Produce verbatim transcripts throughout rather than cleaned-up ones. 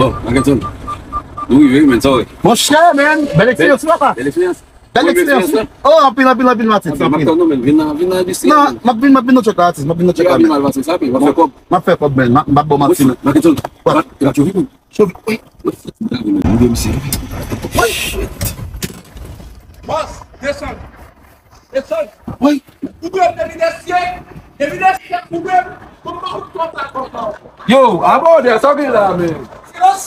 Bon, Makenson, nou rive wi, men, sa w wè. Monchè, men, bèl eksperyans wi, papa. Bèl eksperyans. Bèl eksperyans wi. Oh, anpil, anpil, anpil, Matis, anpil. Vin nan, vin nan distri. Non, m ap vin, m ap vin nan tchòk la, Matis, m ap vin nan tchòk la. M ap fè kòb. M ap fè kòb, men, m ap ba w manti. Makenson, Makenson. Chofè, wi. Mande misye. Wi. Bòs, desann. Desann. Wi. Ou dwe m depi desyèk. Depi desyèk, ou dwe m. Kòman ou konn sa konsa? Yo, abòde, sa w gen la, men? Silans!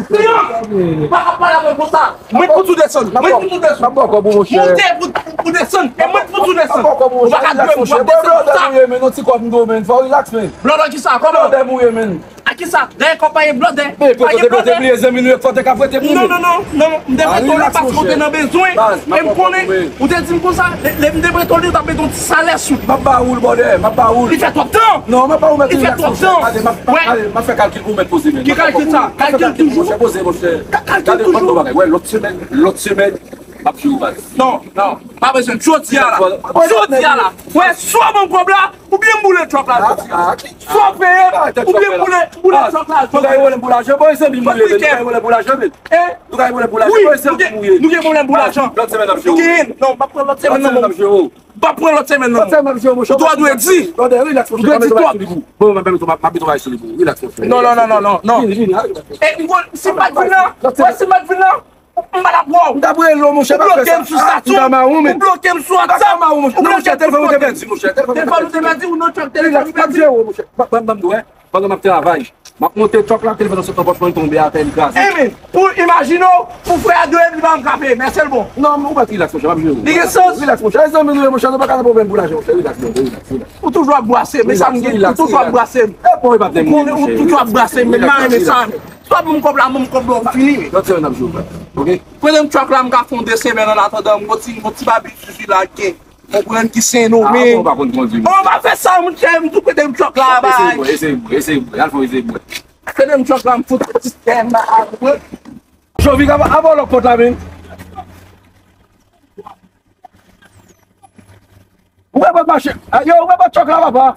Silans! Pa ka pale avè m konsa. Mwen pou tou desann. Mwen pou tou desann. Monte pou, pou, pou desann. E mwen pou tou desann. Ou pa ka dwe m pou desann konsa. Blòdè m ye, men, yon ti kòb m dwe w, men. Fò w rilaks, men. Blòdè kisa? Kòman? Blòdè m ou ye, men. A kisa? Dèyè kòb pa gen blòdè. Men, pa gen blòdè. Bliye zanmi nou yo, fò te ka prete pou nou. Non, non, non, non. M te prete w li paske w te nan bezwen. E m konnen, ou te di m konsa, lè, lè m te prete w li, ou t ap mete yon ti salè sou li. M ap ba ou l, blòdè, m ap ba ou l. Li fè twòp tan. Non, m ap ba ou, mèt. Li fè twòp tan. Gade, m ap, gade, m ap fè kalkil pou w, mèt, poze, men. Ki kalkil sa? Kalkil toujou. Monchè, poze, monchè. Kalkil toujou. Gade, m ap di w bagay. Wè, lòt semèn, lòt semèn, m ap jere w, baz. Non, non, pa bezwen. Jodi a la. Jodi a la. Wè, swa ban m kòb la, oubyen m boule tchòk la jodi a. Swa w peye, oubyen m boule, boule tchòk la jodi a. Nou ka vole pou lajan, bon, e zanmi m ou ye, men. Nou ka vole pou lajan, men. Nou ka vole pou lajan, bon, e zanmi m ou ye. Nou gen pwoblèm pou lajan. Lòt semèn n ap jere w. Nou gen, non, m ap pran lòt semèn nan, non. M ap pran lòt semèn nan. Lòt semèn n ap jere w, monchè. Ou dwe di. Blòdè, rilaks, monchè. Ou dwe di twòp. Bon, m ap mete yon bagay sou li pou ou. Rilaks, monchè. Non, non, non, non, non. Vini, vini. E, m konn, si m pa t vin la, wè, si m pa t vin la, m pa t ap wè w. M t ap rele w, monchè, m ap fè sa. Ou bloke m sou WhatsApp. Ou bloke m sou WhatsApp. M pa ka ma ou, monchè. Non, monchè, telefòn ou te pèdi, monchè. Telefòn ou te pèdi, ou nan tchòk, telefòn ou pèdi. Rilaks, m ap jere w, monchè. Ban m di w, wè, pandan m ap travay, m ap monte tchòk la, telefòn nan sot nan pòch mwen, li tonbe atè, li kraze. Emen, pou imajine w, pou frè a dwe m, li pa janm ka peye, men se l bon. Non, ou mèt rilaks, monchè, m ap jere w. Li gen sans. Rilaks, monchè. E zanmi nou ye, monchè, nou pa ka nan pwoblèm pou lajan, monchè. Rilaks, monchè, rilaks, rilaks. Ou toujou ap bwase, men sa m gen, ou toujou ap bwase m. E bon, e pa tèm, monchè. Ou toujou ap bwase m, men m pa renmen sa. Swa ban m kòb la, ban m kòb la, ou fini. Lòt semèn n ap jere w, oke? Prete m tchòk la, m ka fè yon de semèn an atandan, m gon ti, gon ti babi zuzu la gen. Konprann ki Sen Domen. Ah, bon, ou pa konn kondwi, monchè. Bon, pa fè sa, monchè, m tou prete m tchòk la, bay. Eseye mwen, eseye mwen, eseye mwen. Al fè eseye mwen. Prete m tchòk la, m fout ti tèm la, a, konprann. Jovi, ap, ap lòk pòt la, men. Ou wè pòt mache. A, yo, ou wè pòt tchòk la, papa.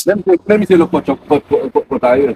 Menm, menm misye lòk pòt tchòk, pòt, pòt, pòt, pòt a ye.